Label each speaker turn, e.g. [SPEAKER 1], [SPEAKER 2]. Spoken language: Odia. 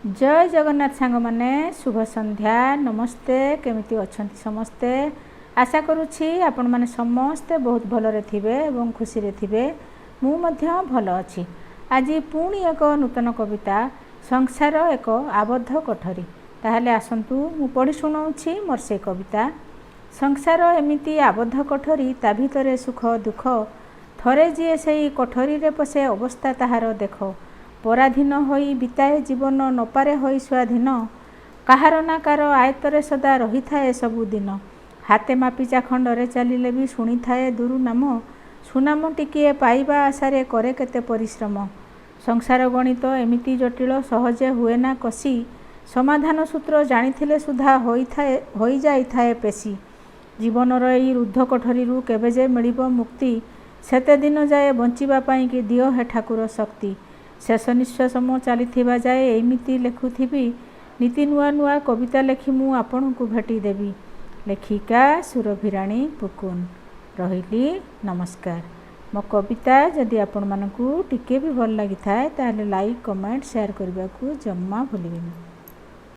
[SPEAKER 1] ଜୟ ଜଗନ୍ନାଥ ସାଙ୍ଗମାନେ, ଶୁଭ ସନ୍ଧ୍ୟା, ନମସ୍ତେ। କେମିତି ଅଛନ୍ତି ସମସ୍ତେ? ଆଶା କରୁଛି ଆପଣମାନେ ସମସ୍ତେ ବହୁତ ଭଲରେ ଥିବେ ଏବଂ ଖୁସିରେ ଥିବେ। ମୁଁ ମଧ୍ୟ ଭଲ ଅଛି। ଆଜି ପୁଣି ଏକ ନୂତନ କବିତା, ସଂସାର ଏକ ଆବଦ୍ଧ କୋଠରୀ। ତାହେଲେ ଆସନ୍ତୁ, ମୁଁ ପଢ଼ି ଶୁଣାଉଛି ମୋର ସେ କବିତା। ସଂସାର ଏମିତି ଆବଦ୍ଧ କୋଠରୀ, ତା ଭିତରେ ସୁଖ ଦୁଃଖ। ଥରେ ଯିଏ ସେଇ କୋଠରୀରେ ପଶେ, ଅବସ୍ଥା ତାହାର ଦେଖ। ପରାଧୀନ ହୋଇ ବିତାଏ ଜୀବନ, ନପାରେ ହୋଇ ସ୍ୱାଧୀନ। କାହାର ନା କାର ଆୟତ୍ତରେ ସଦା ରହିଥାଏ ସବୁଦିନ। ହାତେ ମାପି ଚାଖଣ୍ଡରେ ଚାଲିଲେ ବି ଶୁଣିଥାଏ ଦୁର୍ନାମ। ସୁନାମ ଟିକିଏ ପାଇବା ଆଶାରେ କରେ କେତେ ପରିଶ୍ରମ। ସଂସାର ଗଣିତ ଏମିତି ଜଟିଳ, ସହଜେ ହୁଏ ନା କଷି। ସମାଧାନ ସୂତ୍ର ଜାଣିଥିଲେ ସୁଦ୍ଧା ହୋଇଥାଏ ହୋଇଯାଇଥାଏ ପେଶି। ଜୀବନର ଏଇ ରୁଦ୍ଧ କୋଠରୀରୁ କେବେ ଯେ ମିଳିବ ମୁକ୍ତି, ସେତେ ଦିନ ଯାଏ ବଞ୍ଚିବା ପାଇଁକି ଦିଅ ହେ ଠାକୁର ଶକ୍ତି। ଶେଷ ନିଶ୍ୱାସ ମୋ ଚାଲିଥିବା ଯାଏ ଏମିତି ଲେଖୁଥିବି। ନିତି ନୂଆ ନୂଆ କବିତା ଲେଖି ମୁଁ ଆପଣଙ୍କୁ ଭେଟି ଦେବି। ଲେଖିକା ସୁରଭିରାଣୀ ପୁକୁନ। ରହିଲି, ନମସ୍କାର। ମୋ କବିତା ଯଦି ଆପଣମାନଙ୍କୁ ଟିକେ ବି ଭଲ ଲାଗିଥାଏ, ତାହେଲେ ଲାଇକ୍, କମେଣ୍ଟ, ସେୟାର କରିବାକୁ ଜମା ଭୁଲିବେନି।